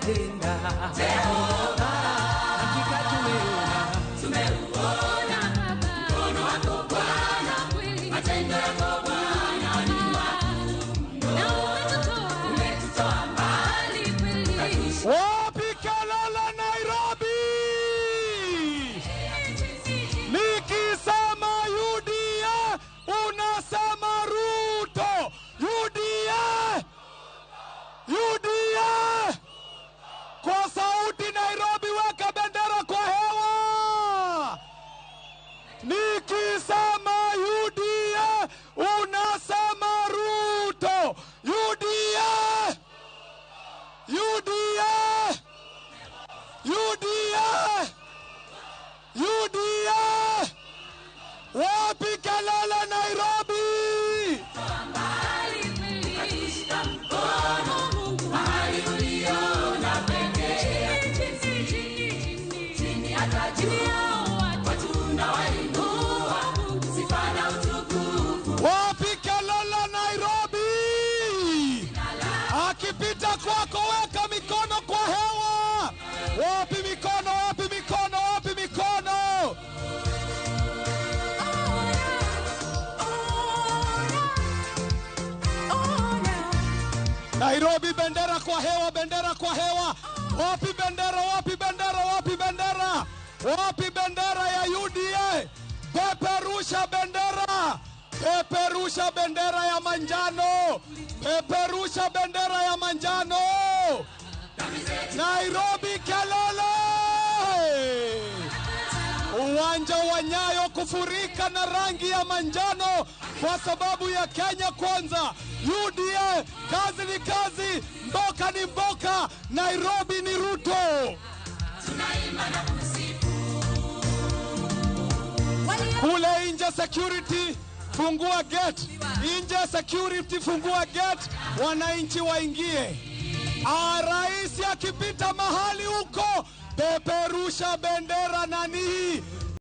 umetenda Jehova, hakika tumeona, Tumeuona mkono wako Bwana, matendo yako Bwana ni makuu mno. Umetutoa mbali kweli. Wapi kelele Nairobi? Nikisema UDA unasema Ruto. UDA! UDA! Kwa sauti Nairobi, weka bendera kwa hewa. Nikisema UDA unasema Ruto. UDA! UDA! UDA! UDA! Wapi kelele Nairobi? Mbali kweli. Mahali uliona pekee. Chini hata juu, watu unawainua, sifa na utukufu. Wapi kelele Nairobi? Akipita kwako weka mikono kwa hewa. Wapi mikono? Wapi mikono? Wapi mikono? Nairobi, bendera kwa hewa, bendera kwa hewa. Wapi bendera? Wapi bendera? Wapi bendera? Wapi bendera ya UDA? Peperusha bendera, peperusha bendera ya manjano, peperusha bendera ya manjano. Nairobi, kelele! Uwanja wa Nyayo kufurika na rangi ya manjano kwa sababu ya Kenya Kwanza. UDA, kazi ni kazi, mboka ni mboka, Nairobi ni Ruto. Tunaimba na kusifu. Kule nje security, fungua gate. Nje security, fungua gate, wananchi waingie. Rais akipita mahali huko, peperusha bendera nani.